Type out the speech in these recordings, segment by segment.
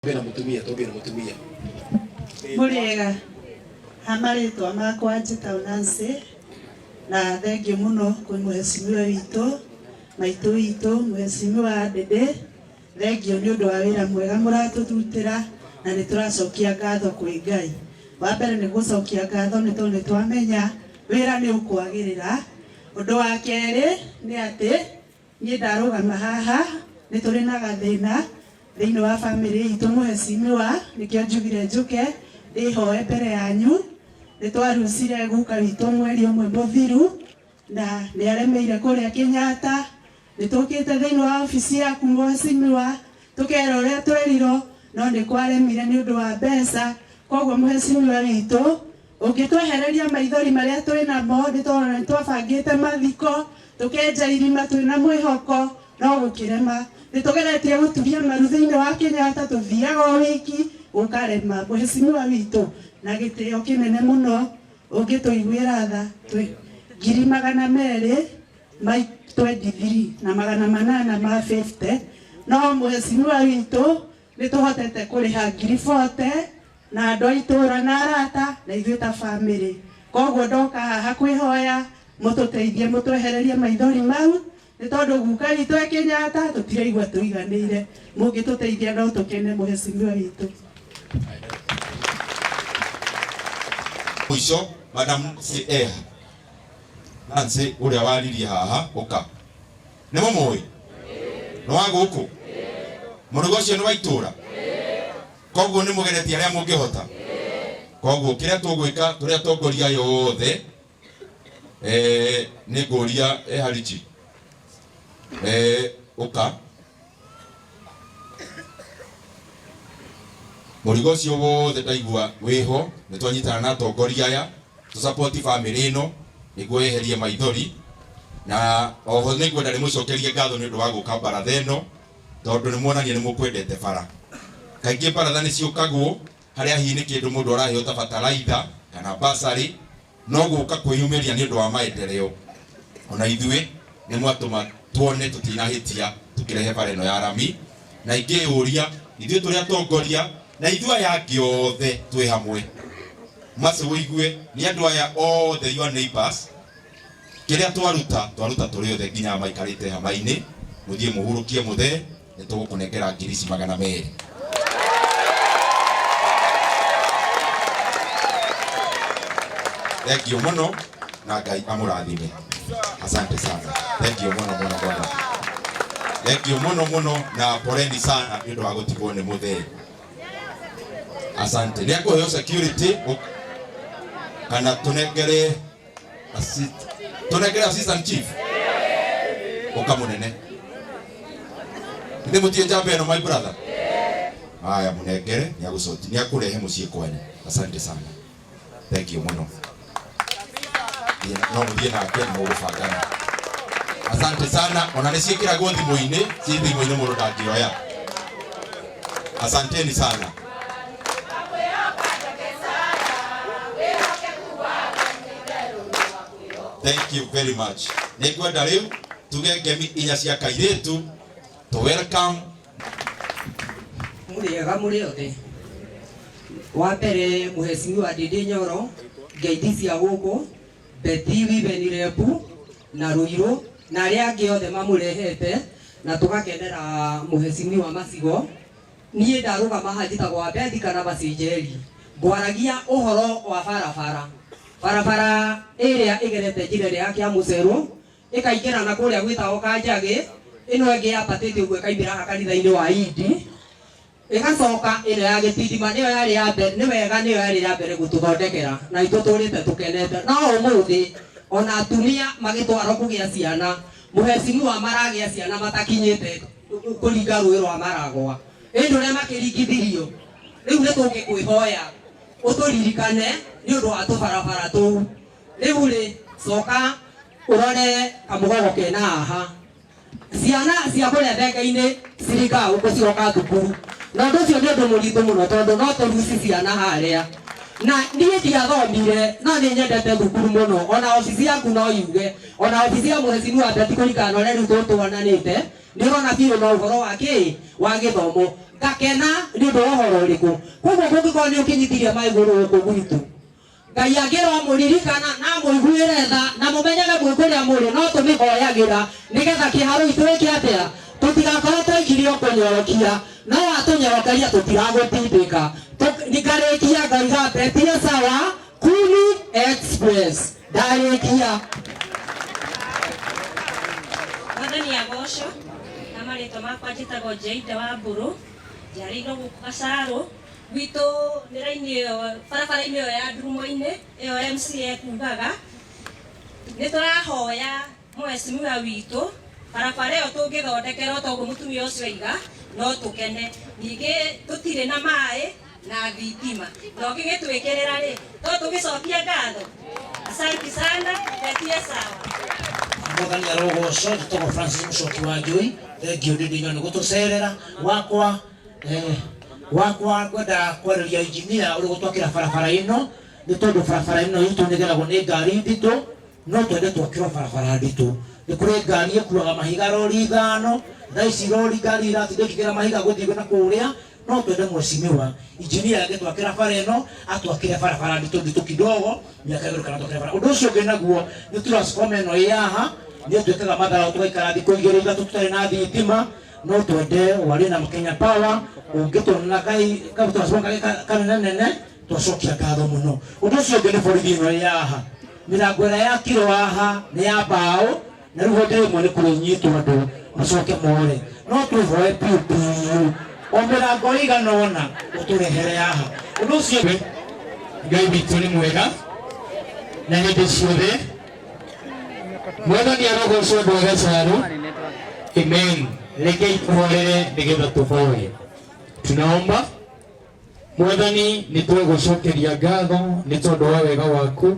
Twambie na mutumia, twambie na mutumia. Mũrĩega, ha marĩtwa makwa njĩtagwo Nancy na thengiũ mũno kwĩ mũhecimiwa witũ, maitũ witũ, mũhecimiwa Ndĩndĩ, thengiũ nĩ ũndũ wa wĩra mwega mũratũrutĩra na nĩ tũracokia ngatho kwĩ Ngai. Wa mbere nĩ gũcokia ngatho nĩ tondũ nĩ twamenya wĩra nĩ ũkwagĩrĩra. Ũndũ wa kerĩ nĩ atĩ niĩ ndarũgama haha nĩ tũrĩ na gathĩna thĩinĩ wa bamĩrĩ itũ mũhecimiwa, nĩkĩo njugire njũke ndĩhoe mbere yanyu. Nĩ twarucire guka witũ mweri ũmwe mũthiru na nĩ aremeire kũrĩa Kenyatta. Nĩ tũkĩte thĩinĩ wa obici yaku mũhecimiwa, tũkera ũrĩa twerirwo no nĩ kwaremire nĩ ũndũ wa mbeca. Koguo mũhecimiwa witũ ũngĩtwehereria maithori marĩa twĩ namo nĩ tondũ nĩ twabangĩte mathiko tũkenja irima twĩna mwĩhoko no gũkĩrema. Nĩ tũgeretie gũturia maru thĩinĩ wa Kenyatta, tũthiaga o wiki gũkarema. Mũhecimiwa witũ na gĩtĩo kĩnene mũno ũngĩtũiguĩra tha twĩ 200,000 ma 23 na 850, no mũhecimiwa witũ nĩ tũhotete kũrĩha 40,000 na andũ a itũũra na arata na ithuĩ ta bamĩrĩ. Koguo ndoka haha kwĩhoya mũtũteithie mũtwehererie maithori mau nĩ tondũ guka witũ e Kenyatta tũtiraigua tũiganĩire. Mũngĩtũteithia no tũkene mũhecimiwa witũ. Mũico Madam Nancy eha Nancy ũrĩa waririe haha ũka nĩ mũmũĩ nĩ wa gũkũ mũrugo ũcio nĩ wa itũũra koguo nĩ mũgeretie arĩa mũngĩhota koguo kĩrĩa tũgwĩka tũrĩa atongoria aya othe nĩ ngũria Harichi ũka mũrigo ũcio wothe ndaigua wĩho nĩ twanyitana na atongoria aya tũsapoti bamĩrĩ ĩno nĩguo yeherie maithori na oho nĩ ngwenda ndĩmũcokerie ngatho nĩ ũndũ wa gũka baratha ĩno tondũ nĩ muonania nĩ mũkwendete bara. Kaingĩ baratha nĩ ciũkagwo harĩa hihi nĩ kĩndũ mũndũ araheo ta bataraitha kana basarĩ no gũka kwĩyumĩria nĩ ũndũ wa maendeleo. Ona ithuĩ nĩ mwatũma tuone tũtinahĩtia tũkĩrehe bara ĩno ya rami na ingĩyũria ithuĩ tũrĩ atongoria na ithuĩ aya angĩ othe twĩ hamwe maci wĩigue nĩ andũ aya othe your neighbors kĩrĩa twaruta twaruta tũrĩ othe nginya maikarĩte hama-inĩ mũthiĩ mũhurũkie mũthee nĩ tũgũkũnengera 200,000. Thank you mũno na Ngai amũrathime. Asante sana. Thank you mũno mũno mũno. Thank you mũno mũno na poleni sana nĩ ũndũ wa gũtigwo nĩ mũthee. Asante. Nĩ akũheo security kana tũnengere tũnengere assistant chief ũka mũnene. Nĩ mũtie njamba ĩno my brother. Haya mũnengere nĩ agũcoti nĩ akũrehe mũciĩ kwanyu. Asante sana. Thank you mũno. No mũthiĩ nake nĩ mũgũbangana. Asante sana. Ona nĩ ciĩkĩragwo thimũ-inĩ, ciĩ thimũ-inĩ mũndũ ndangĩoya. Asanteni sana. Thank you very much. Nĩ ngwenda rĩu tuge ngemi inya cia kairĩtu to welcome. Mũrĩega mũrĩ othe. Wa mbere mũhecimiwa Ndĩndĩ Nyoro, ngeithi cia gũkũ, Betty Women Rep na Rũirũ na arĩa angĩ othe mamũrehete na tũgakenera mũhecimiwa Macigo. Niĩ ndarũgama haha njĩtagwo wa Bethi kana Macinjeri. Ngwaragia ũhoro wa barabara. Barabara ĩrĩa ĩgerete njĩra ĩrĩa ya Kĩamũcerũ ĩkaingĩra na kũrĩa gwĩtagwo Kanjagĩ, ĩno ĩngĩ yambatĩte ũguo ĩkaimĩra haha kanitha-inĩ wa Indi, ĩgacoka ĩno ya Gĩtindima nĩyo yarĩ ya mbere, nĩ wega nĩyo yarĩ ya mbere gũtũthondekera na itũtũrĩte tũkenete. No ũmũthĩ ona atumia magĩtwarwo kũgĩa ciana, mũhecimiwa maragĩa ciana matakinyĩte kũringa rũĩ rwa Maragwa. Ĩndĩ ũrĩa makĩringithirio, rĩu nĩ tũngĩkwĩhoya ũtũririkane nĩ ũndũ wa tũbarabara tũu. Rĩu rĩ, coka ũrore kamũgogo kena haha. Ciana cia kũrĩa thenge-inĩ ciringaga gũkũ ciroka thukuru. Na ũndũ ũcio nĩ ũndũ mũritũ mũno tondũ no tũruci ciana harĩa. Na niĩ ndiathomire no nĩ nyendete thukuru mũno. Ona obici yaku no yuge, ona obici ya mũhecimiwa Betty kũringana na ũrĩa rĩu tũtwananĩte, nĩ ũrona biũ no ũhoro wa kĩ? Wa gĩthomo. Ngakena nĩ ũndũ wa ũhoro ũrĩkũ? Koguo kũngĩkorwo nĩ ũkinyithirie maĩ igũrũ gũkũ gwitũ, Ngai angĩromũririkana na amũiguĩre tha na mũmenyage mwĩ kũrĩa mũrĩ, no tũmĩhoyagĩra nĩgetha kĩharo gitũ gĩke atĩa? Tũtigakorwo twaikire o kũnyorokia, no watũnyorokeria tũtiragũtindĩka. Ngarĩkia ngaiga Betie sawa Kuni Express. Ndarĩkia. Mwathani agocwo. Na marĩtwa makwa njĩtagwo Njaida wa Mbũrũ, njiarĩirwo gũkũ Gacarũ. Gwitũ nĩ raini ĩyo, barabara-inĩ ĩyo ya Ndurumo-inĩ ĩyo MCA ekugaga. Nĩ tũrahoya mheshimiwa witũ barabara ĩyo tũngĩthondekerwo ta ũguo mũtumia ũcio aiga no tũkene. Ningĩ tũtirĩ na maĩ na thitima, na ũngĩgĩtwĩkĩrĩra rĩ, to tũgĩcokie ngatho. Asante sana, Betie sawa. Mwathani arogocwo. Njĩtagwo Francis Mũcoki wa Njui. Thengiũ ndĩ ndĩnyua nĩ gũtũcerera wakwa wakwa ngwenda kwarĩria engineer ũrĩ gũtwakĩra barabara ĩno, nĩ tondũ barabara ĩno itũ nĩ ĩgeragwo nĩ ngari nditũ, no twende twakĩrwo barabara nditũ. Nĩ kũrĩ ngari ĩkuaga mahiga rori 5, thaa ici rori ngari iratinda ĩkĩgera mahiga gũthiĩ na kũrĩa. No twende mheshimiwa engineer angĩtwakĩra bara ĩno, atwakĩre barabara nditũ nditũ kidogo, mĩaka igũrũ kana twakĩre bara. Ũndũ ũcio ũngĩ naguo nĩ transformer ĩno ĩ haha, nĩ ĩtwĩkaga matharau tũgaikara thikũ 2 3 tũtarĩ na thitima. No twende warie na Kenya Power, ũngĩtuona ka transformer kanene nene, twacokia ngatho mũno. Ũndũ ũcio ũngĩ nĩ borithi ĩno ĩ haha, mĩrango ĩrĩa yakirwo haha nĩ ya mbaũ, na rĩu hĩndĩ ĩmwe nĩ kũrĩnyitwo andũ macoke more. No twĩhoe biũ biũ o mĩrango ĩigana ũna ũtũrehere haha. Ũndũ ũcio ũngĩ, Ngai witũ nĩ mwega na hĩndĩ ciothe. Mwathani arogocwo andũ a Gacarũ. Amen. Rekei tũhorere nĩgetha tũhoe. Tunaomba. Mwathani, nĩ twagũcokeria ngatho nĩ tondũ wa wega waku.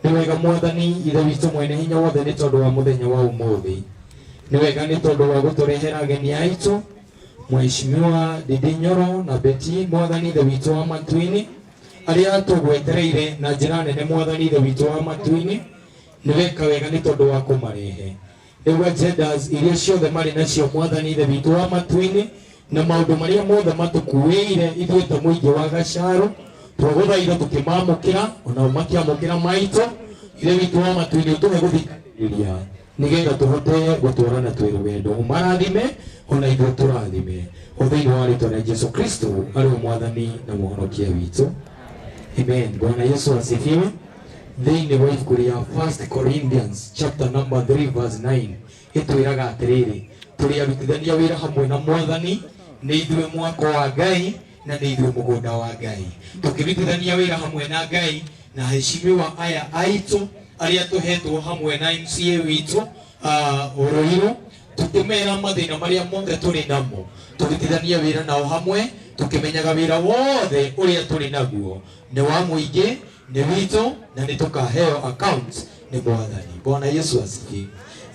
Nĩ wega Mwathani Ithe witũ mwene hinya wothe nĩ tondũ wa mũthenya wa ũmũthĩ. Nĩ wega nĩ tondũ wa gũtũrehera ageni aitũ, Mheshimiwa Ndindi Nyoro na Betty, Mwathani Ithe witũ wa matu-inĩ, arĩa tũgwetereire na njĩra nene. Mwathani Ithe witũ wa matu-inĩ, nĩ weka wega nĩ tondũ wa kũmarehe. Rĩu agendas iria ciothe marĩ nacio, Mwathani Ithe witũ wa matu-inĩ, na maũndũ marĩa mothe matũkuĩire ithuĩ ta mũingĩ wa Gacarũ, twagũthaitha tũkĩmamũkĩra, onao makĩamũkĩra maitũ. Ithe witũ wa matu-inĩ, ũtũhe gũthikĩrĩria nĩgetha tũhote gũtwarana twĩ rũgendo. Ũmarathime ona ithuĩ tũrathime, o thĩinĩ wa rĩtwa rĩa Jesu Kristo arĩ we Mwathani na Mũhonokia witũ. Amen. Bwana Yesu asifiwe. Thĩinĩ wa ibuku rĩa 1 Corinthians chapter number 3 verse 9 ĩtwĩraga atĩrĩrĩ, tũrĩ arutithania wĩra hamwe na Mwathani, nĩ ithuĩ mwako wa Ngai na nĩ ithuĩ mũgũnda wa Ngai. Tũkĩrutithania wĩra hamwe na Ngai na heshimiwa aya aitũ arĩa tũhetwo hamwe na MCA witũ Ũrũirũ, tũkĩmera mathĩna marĩa mothe tũrĩ namo, tũrutithanie wĩra nao hamwe, tũkĩmenyaga wĩra wothe ũrĩa tũrĩ naguo nĩ wa mũingĩ, nĩ witũ, na nĩ tũkaheo accounts nĩ Mwathani. Bwana Yesu asifiwe.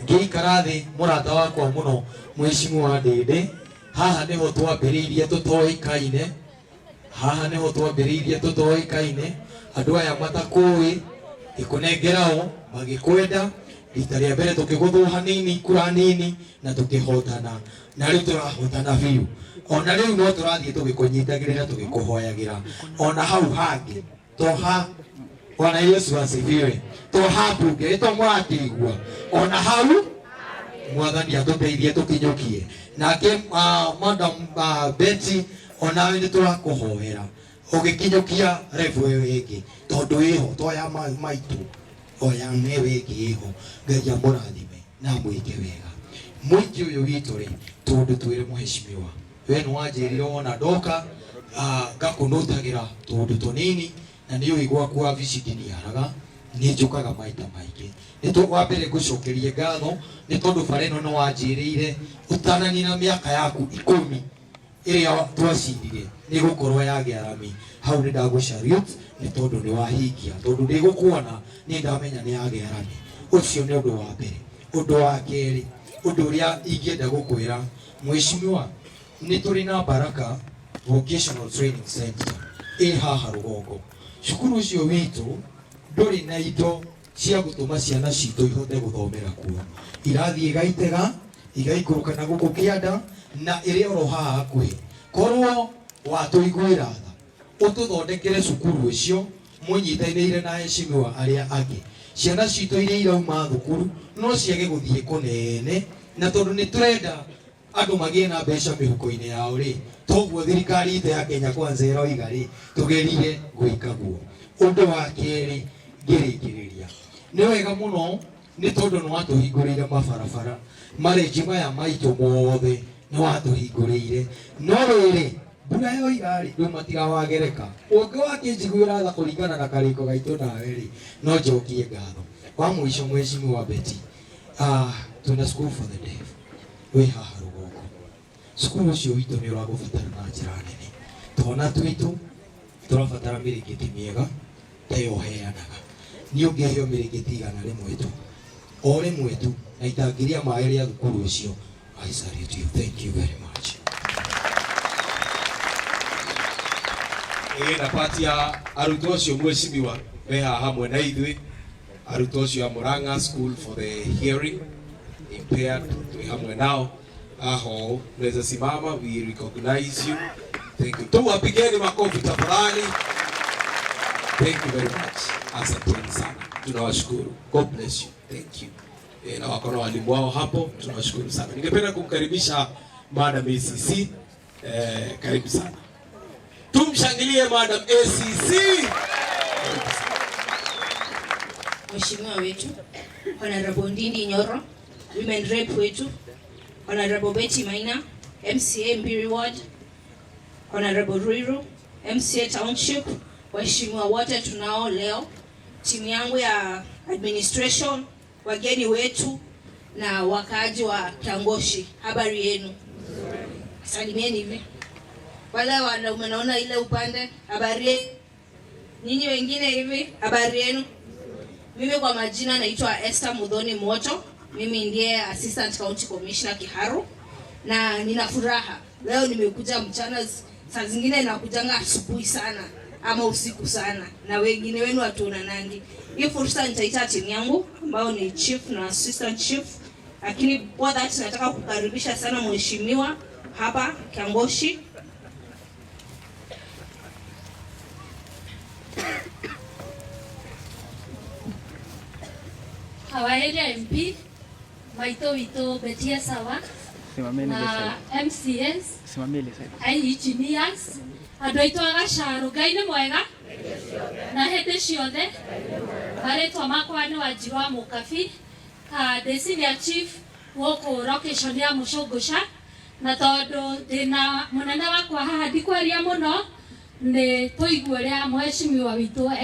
Ngĩikara thĩ mũrata wakwa mũno Mheshimiwa Ndindi, haha nĩho twambĩrĩirie tũtoĩkaine, haha nĩho twambĩrĩirie tũtoĩkaine, andũ aya matakũĩ ngĩkũnengera o magĩkwenda. Rita rĩa mbere tũkĩgũthwo hanini kura nini na tũkĩhotana, na rĩu tũrahotana biũ. Ona rĩu no tũrathiĩ tũgĩkũnyitagĩrĩra tũgĩkũhoyagĩra ona hau hangĩ toha. Bwana Yesu asifiwe. Toha mbunge ĩto mũrakĩigua ona hau, Mwathani atũteithie tũkinyũkie. Nake Madam Betty, onawe nĩ tũrakũhoera ũgĩkinyũkia level ĩyo ĩngĩ, tondũ ĩho to ya maitũ, oya ĩyo ĩngĩ ĩho. Ngai amũrathime na amwĩke wega. Mũingĩ ũyũ witũ rĩ, tondũ twĩre mheshimiwa, we nĩ wanjĩrire wona ndoka ngakũnũtagĩra tũũndũ tũnini, na nĩ ũĩ gwaku wabici ndiniaraga, nĩ njũkaga maita maingĩ. Nĩ wa mbere ngũcokerie ngatho nĩ tondũ bara ĩno nĩ wanjĩrĩire ũtananina mĩaka yaku 10 ĩrĩa twacirire nĩ gũkorwo yagĩa rami. Hau nĩ ndagũ salute nĩ tondũ nĩ wahingia, tondũ ndĩgũkuona nĩ ndamenya nĩ yagĩa rami. Ũcio nĩ ũndũ wa mbere. Ũndũ wa kerĩ, ũndũ ũrĩa ingĩenda gũkwĩra mheshimiwa, nĩ tũrĩ na Baraka Vocational Training Center ĩ haha rũgongo. Cukuru ũcio witũ ndũrĩ na indo cia gũtũma ciana citũ ihote gũthomera kuo. Irathiĩ Gaitega, igaikũrũka na gũkũ kĩanda, na ĩrĩ oro haha hakuhĩ. Korwo watũiguĩra tha ũtũthondekere cukuru ũcio mũnyitanĩire na heshimiwa arĩa angĩ. Ciana citũ iria irauma thukuru no ciage gũthiĩ kũnene, na tondũ nĩ tũrenda andũ magĩe na mbeca mĩhuko-inĩ yao rĩ, toguo thirikari itũ ya Kenya Kwanza ĩroiga rĩ, tũgerire gwĩka guo. Ũndũ wa kerĩ ngĩrĩkĩrĩria, nĩ wega mũno nĩ tondũ nĩ watũhingũrĩire mabarabara marenji maya maitũ mothe nĩ watũhingũrĩire, no rĩrĩ mbura yoira rĩ rĩu matigawagereka. Ũngĩ wakĩnjiguĩra tha kũringana na karĩko gaitũ nawe rĩ, no njokie ngatho. Wa mũico mheshimiwa Betty, twĩna school for the deaf wĩ haha rũgongo. Cukuru ũcio witũ nĩ ũragũbatara na njĩra nene. Twana twitũ tũrabatara mĩrĩngĩti mĩega ta ĩyo ũheanaga. Niĩ ũngĩheo mĩrĩngĩti 100 tu, o rĩmwe tu, na itangi rĩa maĩ rĩa thukuru ũcio, I salute you. Thank you very much. Ĩ na pati ya arutwo acio mheshimiwa me haha hamwe na ithuĩ, arutwo acio a Murang'a School for the Hearing Impaired twĩ hamwe nao aho. Mnaweza simama, we recognize you. Thank you. Tuwapigeni makofi tafadhali. Thank you very much. Asanteni sana, tunawashukuru. God bless you. Thank you. Na wako na walimu wao hapo, tunawashukuru sana. Ningependa kumkaribisha Madam ACC. Karibu sana. Tumshangilie Madam ACC. Mheshimiwa wetu Honorable Ndindi Nyoro, Women Rep wetu, Honorable Betty Maina, MCA Mbiri Ward, Honorable Ruiru, MCA Township, waheshimiwa wote tunao leo, timu yangu ya administration, wageni wetu na wakaaji wa Kiangoshi, habari yenu? Salimieni hivi. Wale wanaume naona ile upande, habari yenu? Nyinyi wengine hivi, habari yenu? Mimi kwa majina naitwa Esther Muthoni Moto. Mimi ndiye Assistant County Commissioner Kiharu, na nina furaha leo nimekuja mchana. Saa zingine nakujanga asubuhi sana ama usiku sana, na wengine wenu hatuonanangi. Hii fursa nitaita timu yangu ambayo ni chief na assistant chief, lakini kwa that nataka kukaribisha sana mheshimiwa hapa Kiangoshi. Our area MP maitũ witũ Betia Sawa na MCS engineers andũ aitũ a Gacaru, Ngai nĩ mwega na hĩndĩ ciothe. Marĩtwa makwa nĩ Wanjiru wa Mũkabi, ndĩ senior chief gũkũ location ya Mũcũngũca, na tondũ ndĩna mũnene wakwa haha ndikwaria mũno, nĩ tũigue ũrĩa mheshimiwa witũ.